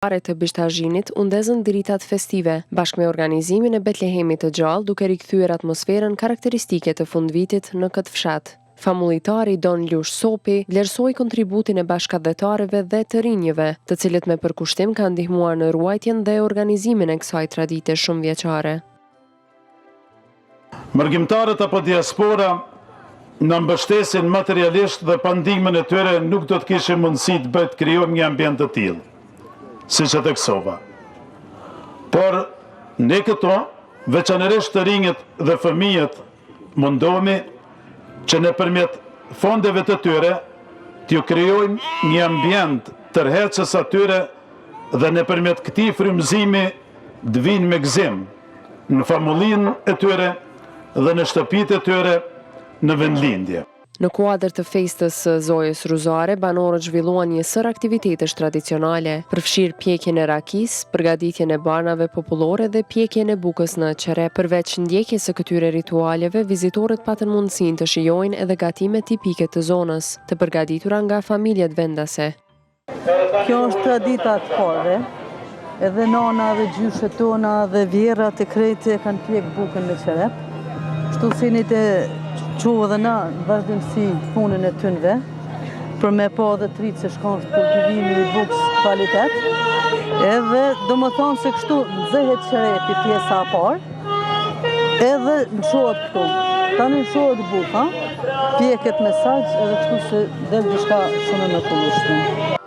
Të Bishtazhinit u ndezën dritat festive, bashkë me organizimin e Betlehemit të gjallë duke rikthyer atmosferën karakteristike të fundvitit në këtë fshat. Famullitari Don Lush Sopi vlerësoi kontributin e bashkatdhetarëve dhe të rinjëve, të cilët me përkushtim kanë ndihmuar në ruajtjen dhe organizimin e kësaj tradite shumëvjeçare. Mërgimtarët apo diaspora na mbështesin materialisht dhe pa ndihmën e tyre nuk do të kishim mundësi të bëjmë të krijojmë një ambient të tillë, siç e theksova. Por ne këtu, veçanërisht të rinjët dhe fëmijët, mundohemi që nëpërmjet fondeve të tyre t'ju krijojmë një ambient tërheqës atyre dhe nëpërmjet këtij frymëzimi të vijnë me gëzim në famullinë e tyre dhe në shtëpitë e tyre në vendlindje. Në kuadër të festës së Zojës Ruzare, banorët zhvilluan një sërë aktivitetesh tradicionale, përfshirë pjekjen e rakisë, përgatitjen e barnave popullore dhe pjekjen e bukës në qerep. Përveç ndjekjes së këtyre ritualeve, vizitorët patën mundësinë të shijojnë edhe gatime tipike të zonës, të përgatitura nga familjet vendase. Kjo është tradita e të parëve, edhe nana dhe gjyshet tona dhe vjerrat e krejt e kanë pjek bukën me qerep. Kështu si jeni tu çu edhe na në vazhdimësi punën e tynve, për me pa edhe të ritë se çka është kultivimi i bukës kvalitet. Edhe domethonë se kështu nxehet qerepi pjesa e parë, edhe lëshohet këtu. Tani lëshohet buka, pjeket me saç edhe kështu se del diçka shumë e mrekullueshme.